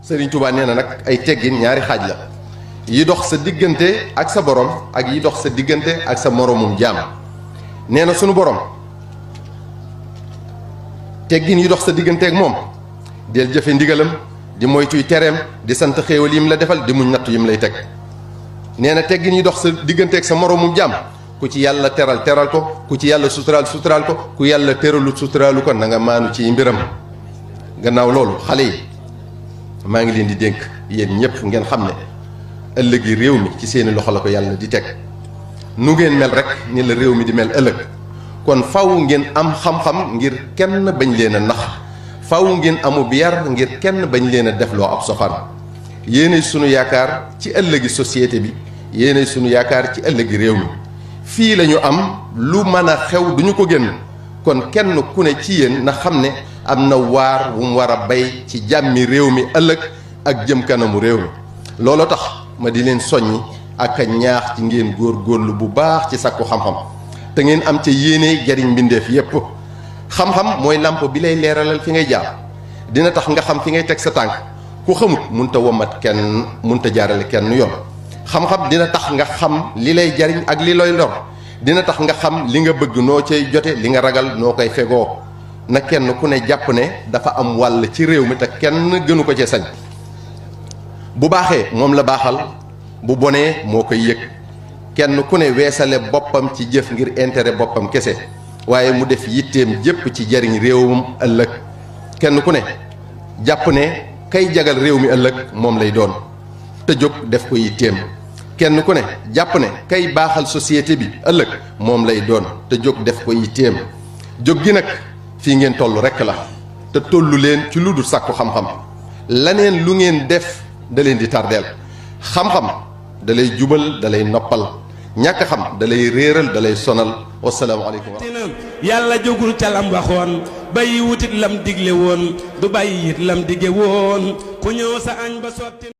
Serigne Touba nee na nag ay teggin ñaari xaaj la yi dox sa diggante ak sa borom ak yi dox sa diggante ak sa moromum jaam nee na sunu borom teggin yi dox sa diggante ak moom del jëfe ndigalam di moytuy tereem di sant xéewal yim la defal di muñ natt yim lay teg nee na teggin yi dox sa diggante ak sa moromum jaam ku ci yàlla teral teral ko ku ci yàlla suturaal suturaal ko ku yàlla teralut suturaalu ko na nga maanu ci mbiram. gannaaw loolu xale yi maa ngi leen di dénk yéen ñëpp ngeen xam ne ëllëgi réew mi ci seeni loxo la ko yàlla di teg nu ngeen mel rek ni la réew mi di mel ëllëg kon faw ngeen am xam-xam ngir kenn bañ leen a nax faw ngeen amub yar ngir kenn bañ leen a def loo ab sofaan yéenay sunu yaakaar ci ëllëgi société bi yéenay sunu yaakaar ci ëllëgi réew mi fii la ñu am lu mën a xew duñu ko génn kon kenn ku ne ci yéen na xam ne am na waar wu mu war a bay ci jàmmi réew mi ëllëg ak jëm kanamu réew mi looloo tax ma di leen soññi ak a ñaax ci ngeen góorgóorlu bu baax ci sakku xam-xam te ngeen am ca yéene jariñ mbindeef yépp xam-xam mooy làmp bi lay leeralal fi ngay jaar dina tax nga xam fi ngay teg sa tànk ku xamut munta womat kenn munta jaarale kenn yoon xam-xam dina tax nga xam li lay jariñ ak li lay lor dina tax nga xam li nga bëgg noo cay jote li nga ragal noo koy fegoo na kenn ku ne jàpp ne dafa am wàll ci réew mi te kenn gënu ko ci sañ bu baaxee moom la baaxal bu bonee moo koy yëg kenn ku ne weesale boppam ci jëf ngir intérêt boppam kese waaye mu def yitteem jépp ci jariñ réewum ëllëg kenn ku ne jàpp ne kay jagal réew mi ëllëg moom lay doon te jóg def ko yitteem kenn ku ne jàpp ne kay baaxal société bi ëllëg moom lay doon te jóg def ko yitteem jóg gi nag fii ngeen toll rekk la te tollu leen ci lu dul sàkku xam-xam laneen lu ngeen def da leen di tardeel xam-xam da lay jubal da lay noppal ñàkk xam da lay réeral da lay sonal wasalaamu aleykum yàlla jógul ca lam waxoon bàyyi wutit lam digle woon du bàyyi it lam dige woon ku ñëw sa añ ba sotti